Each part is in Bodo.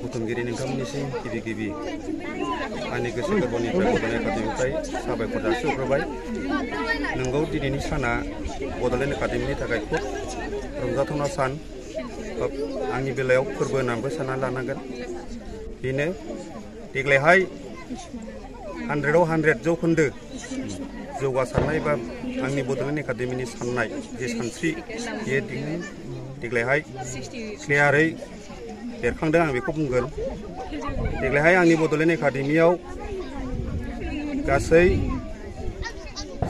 बुथुमगिरि नोंथांमोननिसिम गिबि आंनि गोसो गोरबोनिफ्राय बड'लेण्ड एकाडेमिनिफ्राय साबायखर जासिहरग्रोबाय। नोंगौ दिनैनि साना बड'लेण्ड एकाडेमिनि थाखाय खुब रंजाथावना सान। आंनि बेलायाव फोरबो होननानैबो सानना लानांगोन। बेनो देग्लायहाय 100आव 100 जौखोन्दो जौगासारनाय बा आंनि बड'लेण्ड एकाडेमिनि साननाय जे सानस्रि बेयो देग्लायहाय क्लियारै बेरखांदों, आं बेखौ बुंगोन। देग्लायहाय आंनि बड'लेण्ड एकाडेमियाव गासै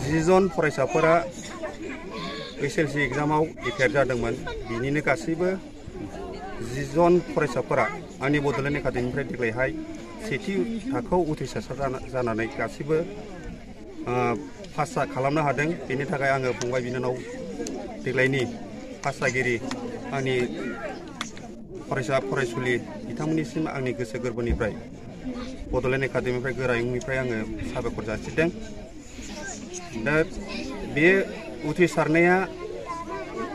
10 जन फरायसाफोरा SSLC एग्जामाव एपियार जादोंमोन। बिनिनो गासैबो 10 जन फरायसाफोरा आंनि बड'लेण्ड एकाडेमिनिफ्राय देग्लायहाय सेथि थाखोआव उथ्रिसार जानानै गासैबो पास खालामनो हादों। बेनि थाखाय आङो फंबाय बिनानाव देग्लायनि पास जागिरि आंनि फरायसा फरायसुलि बिथांमोननिसिम आंनि गोसो गोरबोनिफ्राय बड'लेण्ड एकाडेमिनिफ्राय गोरायुंनिफ्राय आङो साबायखर जासिदों। दा बे उथ्रिसारनाया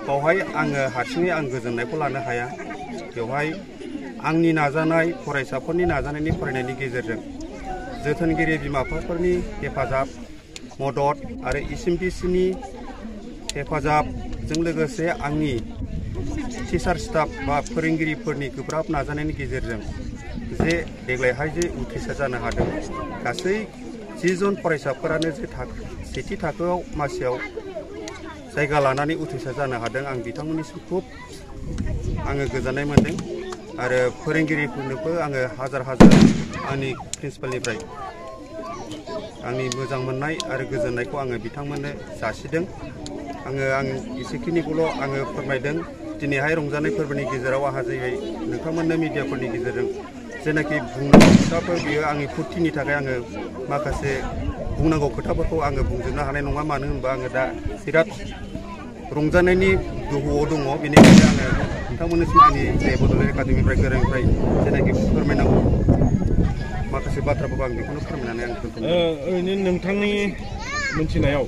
बावहाय आङो हारसिङै आं गोजोननायखौ लानो हाया। बेवहाय आंनि नाजानाय, फरायसाफोरनि नाजानायनि फरायनायनि गेजेरजों जोथोनगिरि बिमा बिफाफोरनि हेफाजाब, मदद आरो SMDCनि हेफाजाबजों लोगोसे आंनि टिचार स्टाफ बा फोरोंगिरिफोरनि गोब्राब नाजानायनि गेजेरजों जे देग्लायहाय जे उथ्रिसार जानो हादों। गासै 10 जन फरायसाफोरानो जे सेथि थाखोआव मासियाव जायगा लानानै उथ्रिसार जानो हादों। आं बिथांमोननिसिम खुब आङो गोजोननाय मोनदों आरो फोरोंगिरिफोरनोबो आङो हाजार आंनि प्रिन्सिपालनिफ्राय आंनि मोजां मोननाय आरो गोजोननायखौ आङो बिथांमोननो जासिदों। आं एसेखिनिखौल' आङो फोरमायदों। दिनैहाय रंजानाय फोरबोनि गेजेराव आंहा जेरै नोंथांमोननो मिडियाफोरनि गेजेरजों जेनाखि बुंनांगौ खोथाफोर बियो आंनि फुरथिनि थाखाय आङो माखासे बुंनांगौ खोथाफोरखौ आङो बुंजोबनो हानाय नङा। मानो होनबा आङो दा बिराद रंजानायनि दोहौआव दङ। बेनिखायनो आङो नोंथांमोननिसिम आंनि जे बड'लेण्ड एकाडेमिनिफ्राय गोरोंनिफ्राय जेनाखि फोरमायनांगौ माखासे बाथ्राफोरखौ आं बेखौनो फोरमायनानै आं ओरैनो नोंथांनि मोनथिनायाव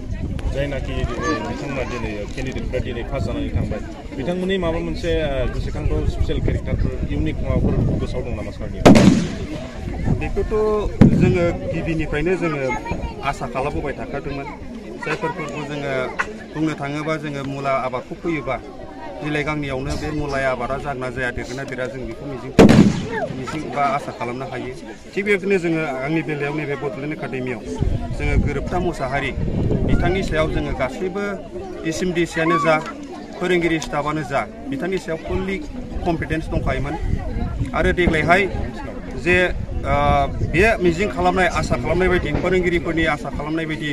जायनाखि बिथांमोना दिनै केन्डिडेटफ्रा दिनै पास जानानै थांबाय, बिथांमोननि माबा मोनसे गोसोखांथाव स्पेसियेल केरेक्टारफोर, इउनिक माबाफोर गोसोआव दं नामा सारनि? बेखौथ' जोङो गिबिनिफ्रायनो जोङो आसा खालामबोबाय थाखादोंमोन। जायफोरखौ जोङो बुंनो थाङोबा जोङो मुला आबादखौ फोयोबा बिलाइ गांनैयावनो बे मुला आबादा जागोना जाया, देरगोना देरा, जों बेखौ मिजिं बा आसा खालामनो हायो। थिग बेबायदिनो जोङो आंनि बेलायाव नैबे बड'लेण्ड एकाडेमियाव जोङो गोरोबथा मुसाहारि बिथांनि सायाव जोङो गासैबो SMDCआनो जा, फोरोंगिरि स्टाफआनो जा, बिथांनि सायाव फुल्लि कनफिडेन्स दंखायोमोन। आरो देग्लायहाय जे बे मिजिं खालामनाय, आसा खालामनाय बायदि, फोरोंगिरिफोरनि आसा खालामनाय बायदि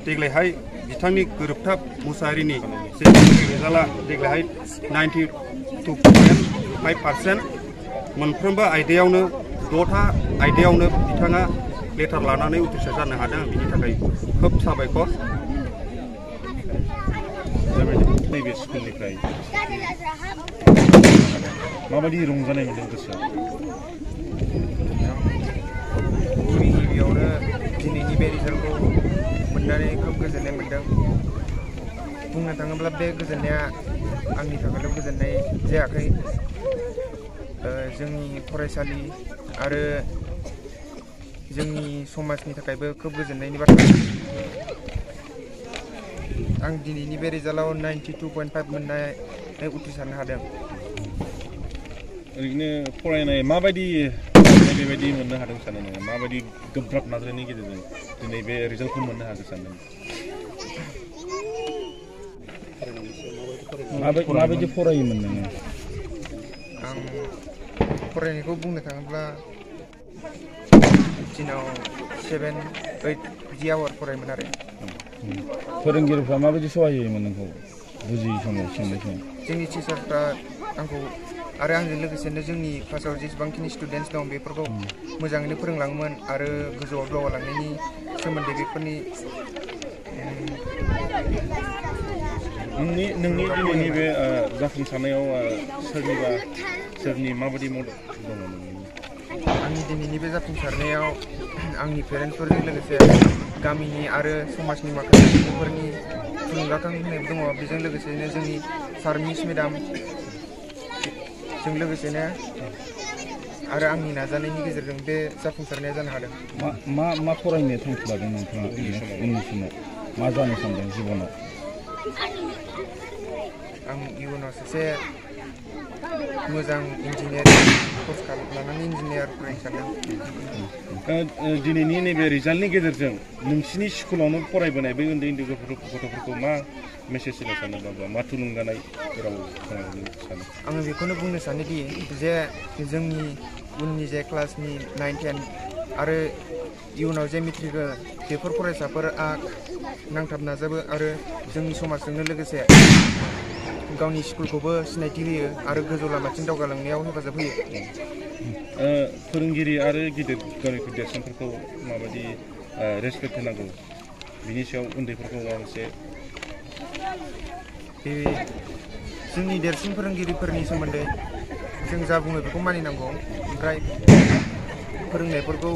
देग्लायहाय बिथांनि गोरोबथा मुसाहारिनि जे रिजाल्टआ देग्लायहाय 92.5% मोनफ्रोमबो आयदायावनो 6था आयदायावनो बिथाङा लेटार लानानै उथ्रिसार जानो हादों। बिनि थाखाय खोब साबायखर। नैबे स्कुलनिफ्राय माबायदि रंजानाय मोनदों गोसोआव? गिबियावनो दिनैनि बे रिजाल्टखौ मोननानै खोब गोजोननाय मोनदों। बुंनो थाङोब्ला बे गोजोननाया आंनि थाखायल' गोजोननाय जायाखै, जोंनि फरायसालि आरो जोंनि समाजनि थाखायबो खोब गोजोननायनि बाथ्रा। आं दिनैनि बे रिजाल्टआव 92.5 मोननानै उथ्रिसारनो हादों। ओरैनो फरायनाय माबायदि बेबायदि मोननो हादों सानो नोङो? माबायदि गोब्राब नाजानायनि गेजेरजों दिनै बे रिजाल्टखौ मोननो हादों सानो? माबायदि फरायोमोन नोङो? आं फरायनायखौ बुंनो थाङोब्ला दिनाव 7-8 बिदि आवार फरायोमोन आरो। फोरोंगिरिफ्रा माबायदि सहाय होयोमोन नोंखौ बुजियै समाव, सोंनाय समाव? जोंनि टिचारफ्रा आंखौ आरो आंजों लोगोसेनो जोंनि क्लासाव जेसेबांखिनि स्टुडेन्टस दं बेफोरखौ मोजाङैनो फोरोंलाङोमोन आरो गोजौआव दावगालांनायनि सोमोन्दै बेफोरनि नोंनि दिनैनि बे जाफुंसारनायाव सोरनि माबायदि मदद दङ? आंनि दिनैनि बे जाफुंसारनायाव आंनि पेरेन्टसफोरजों लोगोसे गामिनि आरो समाजनि माखासे सुबुंफोरनि थुलुंगाखां होनायबो दङ। बेजों लोगोसेनो जोंनि सार, मिस, मेडाम जों लोगोसेनो आरो आंनि नाजानायनि गेजेरजों बे जाफुंसारनाया जानो हादों। मा फरायनो थांखि लादों नोंथाङा उननि समाव मा जानो सानदों जिबनाव? आं इयुनाव सासे मोजां इन्जिनियारिं कर्स लानानै इन्जिनियार फरायनो सानदों। दिनैनि नैबे रिजाल्टनि गेजेरजों नोंसिनि स्कुलावनो फरायबोनाय बै उन्दै गथ'फोरखौ मा मेसेज होनो सानो बा मा थुलुंगानाय राव सानो? आङो बेखौनो बुंनो सानोदि जे जोंनि उननि जे क्लासनि 9, 10 आरो इयुनाव जे मेट्रिक बेफोर फरायसाफोरा नांथाब नाजाबो आरो जोंनि समाजजोंनो लोगोसे गावनि स्कुलखौबो सिनायथि होयो आरो गोजौ लामाथिं दावगालांनायाव हेफाजाब होयो। फोरोंगिरि आरो गावनिख्रुइ देरसिनफोरखौ माबायदि रेसपेक्ट होनांगौ बिनि सायाव उन्दैफोरखौ माबा मोनसे जोंनि देरसिन फोरोंगिरिफोरनि सोमोन्दै जों जा बुङो बेखौ मानिनांगौ, ओमफ्राय फोरोंनायफोरखौ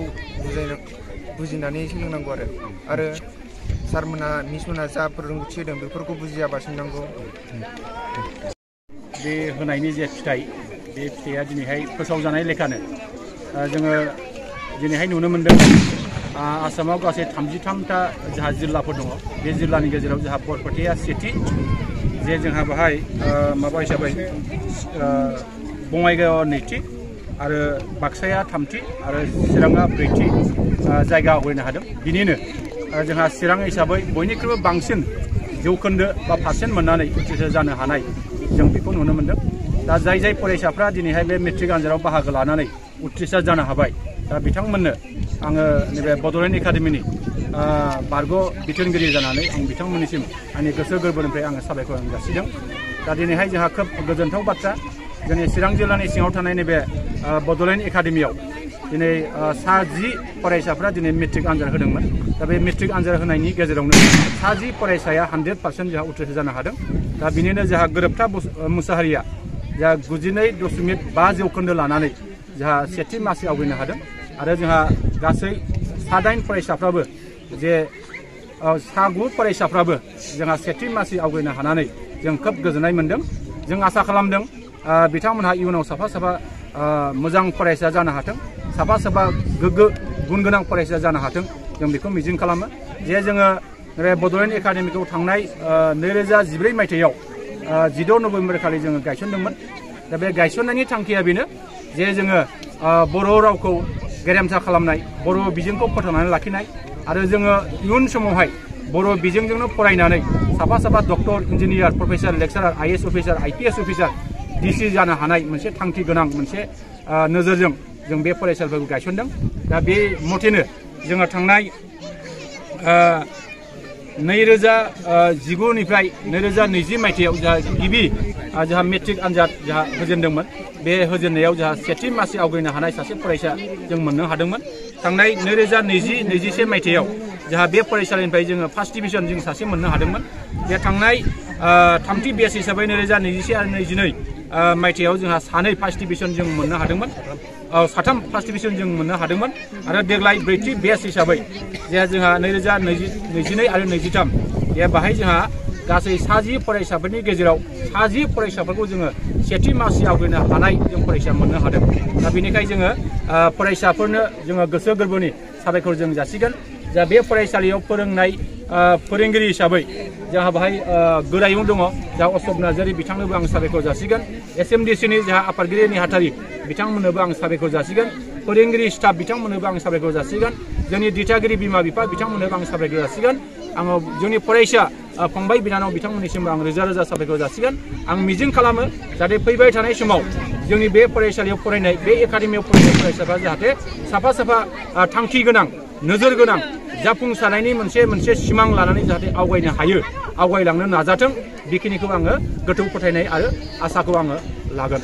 बुजिनानै सोलोंनांगौ आरो सारमोना मिसमोना जा रोंगौथि होदों बेफोरखौ बुजियाबा सोंनांगौ। बे होनायनि जे फिथाइ, बे फिथाइया दिनैहाय फोसावजानाय लेखानो जोङो दिनैहाय नुनो मोन्दों आसामाव गासै 33टा जोंहा जिल्लाफोर दङ। बे जिल्लानि गेजेराव जोंहा बरपेटाया सेथि, जे जोंहा बेहाय माबा हिसाबै बङाइगावआ नैथि आरो बाक्साया थामथि आरो चिराङा ब्रैथि जायगा आवग्रिनो हादों। बिनिनो जोंहा चिरां हिसाबै बयनिख्रुइबो बांसिन जौखोन्दो बा पारसेन्ट मोननानै उथ्रिसार जानो हानाय जों बेखौ नुनो मोन्दों। दा जाय फरायसाफ्रा दिनैहाय बे मेट्रिक आनजादाव बाहागो लानानै उथ्रिसार जानो हाबाय, दा बिथांमोननो आङो नैबे बड'लेण्ड एकाडेमिनि बारग' बिथोनगिरि जानानै आं बिथांमोननिसिम आंनि गोसो गोरबोनिफ्राय आङो साबायखर जासिदों। दा दिनैहाय जोंहा खोब गोजोनथाव बाथ्रा, जोंनि चिरां जिल्लानि सिङाव थानाय नैबे बड'लेण्ड एकाडेमियाव दिनै सा 10 फरायसाफ्रा दिनै मेट्रिक आनजाद होदोंमोन। दा बे मेट्रिक आनजाद होनायनि गेजेरावनो सा 10 फरायसाया 100% जोंहा उथ्रिसार जानो हादों। दा बिनिनो जोंहा गोरोबथा मुसाहारिया जोंहा 92.5 जौखोन्दो लानानै जोंहा सेथि मासि आवग्रिनो हादों आरो जोंहा गासै सा 8 फरायसाफ्राबो जे सा 9 फरायसाफ्राबो जोंहा सेथि मासि आवग्रिनो हानानै जों खोब गोजोननाय मोन्दों। जों आसा खालामदों बिथांमोनहा इयुनाव साफा मोजां फरायसा जानो हाथों, साफा गोग्गो गुन गोनां फरायसा जानो हाथों, जों बेखौ मिजिं खालामो। जे जोङो बे बड'लेण्ड एकाडेमिखौ थांनाय 2014 मायथाइयाव 16 नभेम्बर खालि जोङो गायसनदोंमोन। दा बे गायसननायनि थांखिया बेनो जे जोङो बर' रावखौ गेरेमसा खालामनाय, बर' बिजोंखौ फोथांनानै लाखिनाय आरो जोङो इयुन समावहाय बर' बिजोंजोंनो फरायनानै साफा doctor, engineer, professor, lecturer, IAS officer, IPS officer, DC जानो हानाय मोनसे थांखि गोनां मोनसे नोजोरजों जों बे फरायसालिफोरखौ गायसनदों। दा बे मथेनो जोङो थांनाय 2019निफ्राय 2020 मायथाइयाव जोंहा गिबि जोंहा मेट्रिक आनजाद जोंहा होजेनदोंमोन। बे होजेननायाव जोंहा सेथि मासि आवग्रिनो हानाय सासे फरायसा जों मोननो हादोंमोन। थांनाय 2020-21 मायथाइयाव जोंहा बे फरायसालिनिफ्राय जोङो फार्स्ट डिभिजन जों सासे मोननो हादोंमोन। बे थांनाय थामथि बेच हिसाबै 2021 आरो 22 मायथाइयाव जोंहा सानै फार्स्ट डिभिजन जों मोननो हादोंमोन, साथाम फार्स्ट डिभिजन जों मोननो हादोंमोन आरो देग्लाय ब्रैथि बेच हिसाबै जे जोंहा 2022 आरो 23 बाहाय जोंहा गासै सा 10 फरायसाफोरनि गेजेराव सा 10 फरायसाफोरखौ जोङो सेथि मासि आवग्रिनो हानाय जों फरायसा मोननो हादों। दा बेनिखायनो जोङो फरायसाफोरनो जोङो गोसो गोरबोनि साबायखर जों जासिगोन। जा बे फरायसालियाव फोरोंनाय फोरोंगिरि हिसाबै जोंहा बाहाय गोरायुं दङ, जा अशोक नार्जारि, बिथांनोबो आं साबायखर जासिगोन। SMDCनि जोंहा आफादगिरि नेहाथारि बिथांमोननोबो आं साबायखर जासिगोन। फोरोंगिरि स्टाफ बिथांमोननोबो आं साबायखर जासिगोन। जोंनि दिथागिरि बिमा बिफा बिथांमोननोबो आं साबायखर जासिगोन। आङो जोंनि फरायसा फंबाय बिनानाव बिथांमोननिसिमबो आं रोजा रोजा साबायखर जासिगोन। आं मिजिं खालामो जाहाथे फैबाय थानाय समाव जोंनि बे फरायसालियाव फरायनाय, बे एकाडेमियाव फरायनाय फरायसाफ्रा जाहाथे साफा थांखि गोनां, नोजोर गोनां, जाफुंसारनायनि मोनसे सिमां लानानै जाहाथे आवगायनो हायो, आवगायलांनो नाजाथों, बेखिनिखौ आङो गोथौ फोथायनाय आरो आसाखौ आङो लागोन।